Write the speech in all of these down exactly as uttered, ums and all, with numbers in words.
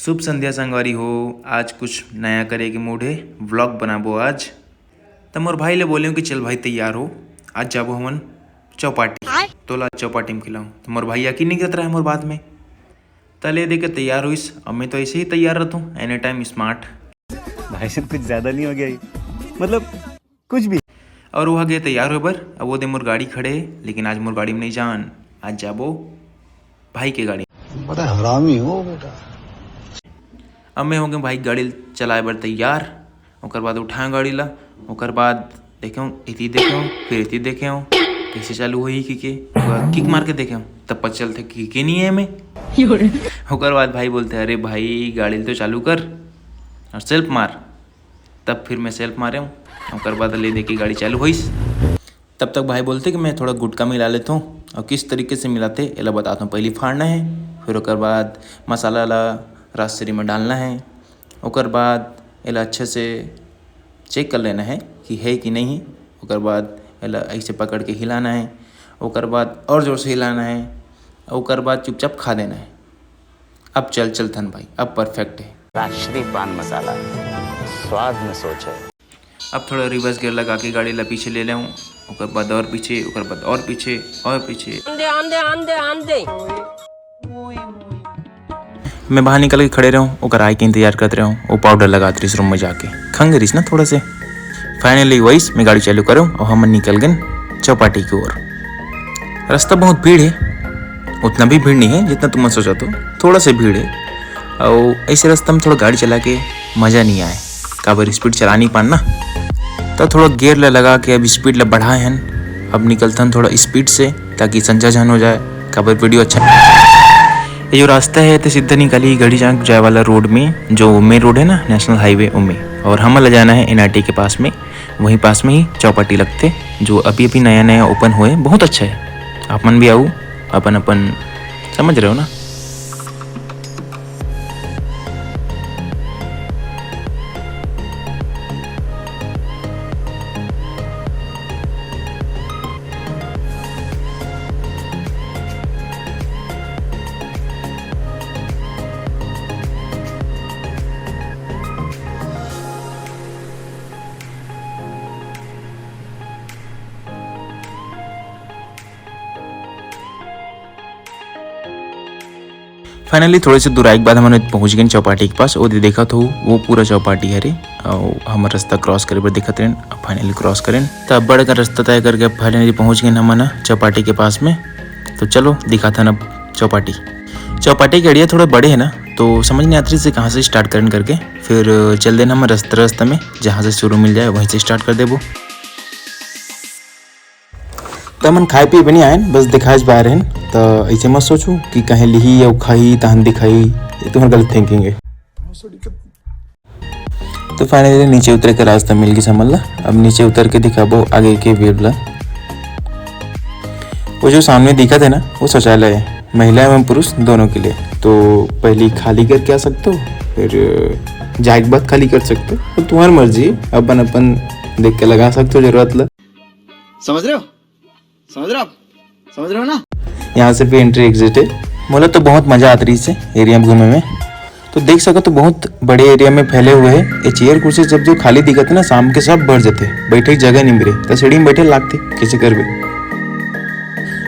शुभ संध्या संगवारी हो। आज कुछ नया करे के मूड हे, व्लॉग बनाबो आज। त मोर भाई ले बोलेंव कि चल भाई तैयार हो, आज जाबो हमन चौपाटी। तोला चौपाटी में खिलाऊं। त मोर भाई यकीन नहीं करत रहा मोर बात में। त ले दे के तैयार होइस। अब मैं तो ऐसे ही तैयार रहता हूँ, एनी टाइम स्मार्ट। भाई साहब, कुछ ज्यादा नहीं हो गया ये? मतलब, कुछ भी। और वो गे तैयार होए बर। अब वो दे मोर गाड़ी खड़े हे, लेकिन आज मोर गाड़ी में नहीं जान, आज जाबो भाई के गाड़ी। बड़ा हरामी हो बेटा। अब मैं हो गेंव भाई गाड़ी चलाए बर तैयार। ओकर बाद उठाएंव गाड़ी ला, ओकर बाद देखेंव, एती देखेंव, फिर एती देखेंव, कैसे चालू होही कि के। ओकर बाद किक मार के देखेंव, तब पता चलथे कि के नहीं है मैं। ओकर बाद भाई बोलथे, "अरे भाई, गाड़ी तो चालू कर और सेल्फ मार।" तब फिर मैं सेल्फ मारे हूँ। ओकर बाद ले दे के गाड़ी चालू होइस। तब तक भाई बोलथे कि मैं थोड़ा गुटखा मिला लेता हूँ, और किस तरीके से मिलाथे, एला बताता हूँ। पहली फाड़ना है, फिर ओकर बाद मसाला ला राजश्री में डालना है। ओकर बाद एला अच्छे से चेक कर लेना है कि है कि नहीं है। ओकर बाद एला ऐसे पकड़ के हिलाना है, ओकर बाद और जोर से हिलाना है, ओकर बाद चुपचाप खा देना है। अब चल, चल थन भाई, अब परफेक्ट है। राजश्री पान मसाला, स्वाद में सोच है। अब थोड़ा रिवर्स गियर लगा के गाड़ी ला पीछे ले लेऊँ, ओकर बाद और पीछे, ओकर बाद और पीछे, और पीछे। आंदे, आंदे, आंदे, आंदे। मैं बाहर निकल के खड़े रहूँ, ओकर आए के इंतजार करत रहूँ। वो पाउडर लगात रहिस रूम में जाके, खंग रहिस ना थोड़ा से। फाइनली वइस मैं गाड़ी चालू करूँ और हमन निकल गन चौपाटी की ओर। रास्ता बहुत भीड़ है, उतना भी भीड़ नहीं है जितना तुमन सोचत हो, थोड़ा से भीड़ है। और ऐसे रास्ता में थोड़ा गाड़ी चला के मजा नहीं आए, काबर स्पीड चला नहीं पान ना। तो थोड़ा गियर ला लगा के अब स्पीड ला बढ़ाए हन। अब निकलथन थोड़ा स्पीड से, ताकि संझा झन हो जाए, काबर वीडियो अच्छा। ये जो रास्ता है, ते सीधा निकाली गढ़ी जाए वाला रोड में, जो मेन रोड है ना, नेशनल हाईवे, उमे। और हमन ला जाना है एनआईटी के पास में, वहीं पास में ही चौपाटी लगथे, जो अभी अभी नया नया ओपन हुए, बहुत अच्छा है। आप मन भी आऊ, अपन अपन, समझ रहे हो ना। फाइनली थोड़े से दूर आए के बाद हमन पहुंच गए चौपाटी के पास। ओदे देखत हो, वो पूरा चौपाटी हरे, और हमर रास्ता क्रॉस करे बर देखत रहेन। अब फाइनली क्रॉस करेन, त अब्बड़ अकन रास्ता तय करके फाइनली पहुंच गए हमन ह चौपाटी के पास में। तो चलो दिखाथन अब चौपाटी। चौपाटी के एरिया थोड़ा बड़े है ना, तो समझ नहीं आत रहिस से कहाँ से स्टार्ट करेन करके। फिर चल देन हम रास्ता, रास्ता में जहाँ से शुरू मिल जाए वहीं से स्टार्ट कर देबो। त हमन खाए पिए बर नइ आएन, बस दिखाए बर आए रहेन। त अइसे मत सोचू कि कहीं लिही अउ खाही तहन दिखाही, ये तुम्हार गलत थिंकिंग है। तो फाइनली नीचे उतरे के रास्ता मिल गइस हमन ला। अब नीचे उतर के दिखाबो आगे के व्यू ला। वो जो सामने दिखत है ना, वो शौचालय है, महिला एवं पुरुष दोनों के लिए। तो पहली खाली करके आ सकते हो, फिर जाए के बाद खाली कर सकते हो, तो तुम्हारी मर्जी, अपन अपन देख के लगा सकते हो जरूरत ला। समझ रहे हो? समझ रहे हो आप? समझ रहे हो ना? यहाँ से भी एंट्री एग्जिट है। मोला तो बहुत मजा आत रहिस हे एरिया में घूमे में। तो देख सकत हो, बहुत बड़े एरिया में फैले हुए हैं ये चेयर कुर्सी। जब जो खाली दिखत हे ना, शाम के सब भर जाथे, बैठे के जगह नहीं मिले, तो सीढ़ी में बैठे लागथे, कैसे करबे?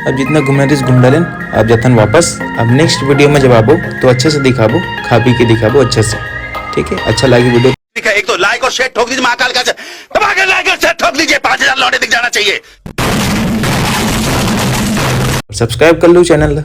अब जितना घूमना रहिस घूम डालेन, अब जथन वापस। अब नेक्स्ट वीडियो में जब आबो तो अच्छे से दिखाबो, खा पी के दिखाबो अच्छे से, ठीक है? अच्छा लगी वीडियो। ठीक है, एक तो लाइक और शेयर ठोक दीजिए महाकाल का, दबा के लाइक और शेयर ठोक दीजिए, पाँच हज़ार लौंडे दिख जाना चाहिए। सब्सक्राइब कर लो चैनल ला।